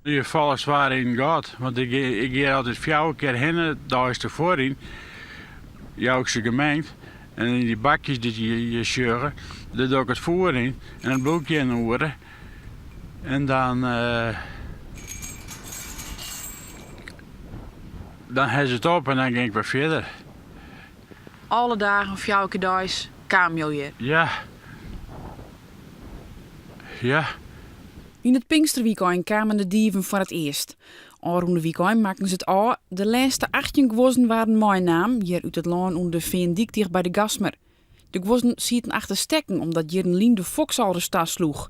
Je falle swaar yn it gat, want ik gean altyd fjouwer kear hinne deis tefoaren, jou ik se gemengd en yn dy bakjes dy't je hjir sjogge, dêr doch ik it foer yn en dat bliuwt hjir in oere en dan dan ha se it op en dan gean ik wer fierder. Alle dagen fjouwer kear deis kamen jo hjir? Ja. Ja. Yn it Pinksterwykein kamen de dieven foar it earst. Ofrûne wykein makken se it ôf. De lêste 18 guozzen waarden meinaam, hjir út it lân oan de Feandyk ticht by de Gasmer. De guozzen sieten achter stekken omdat jierren lyn de foks al ris tasloech.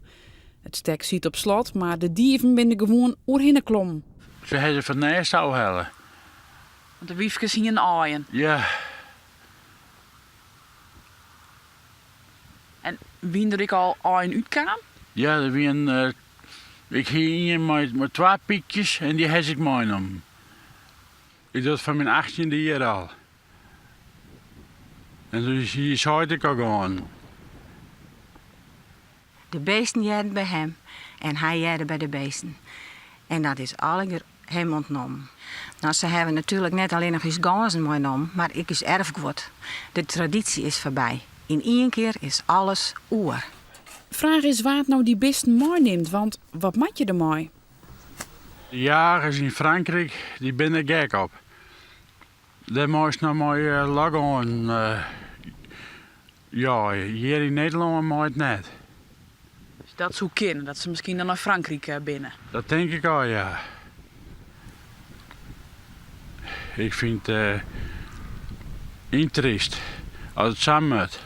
It stek siet op slot, mar de dieven binne der gewoan oerhinne klommen. Se hawwe se fan it nêst ôfhelle. Want de wyfkes hienen aaien. Ja. En wienen der ek al aaien útkaam? Ja, der wienen, ik hie ien mei twa pykjes en dy ha se ek meinommen. Ik doch it fan myn achttjinde jier al. En doe hie ús heit ek al gien. De beesten hearden by him en hy hearde by de beesten. En dat is allegear him ûntnommen. No, se hawwe natuerlik net allinnich ús gânzen meinommen, mar ek ús erfguod. De tradysje is foarby. Yn ien kear is alles oer. Fraach is wa't no dy bisten meinimt, want wat moat je dermei? De jagers yn Frankryk dy binne der gek op. Dêr meist noch mei lokhânen jeie. Hjir yn Nederlân mei it net. Dus dat soe kinne, dat se miskien dan nei Frankryk binne? Dat tink ik al, ja. Ik fyn it yntryst as it sa moat.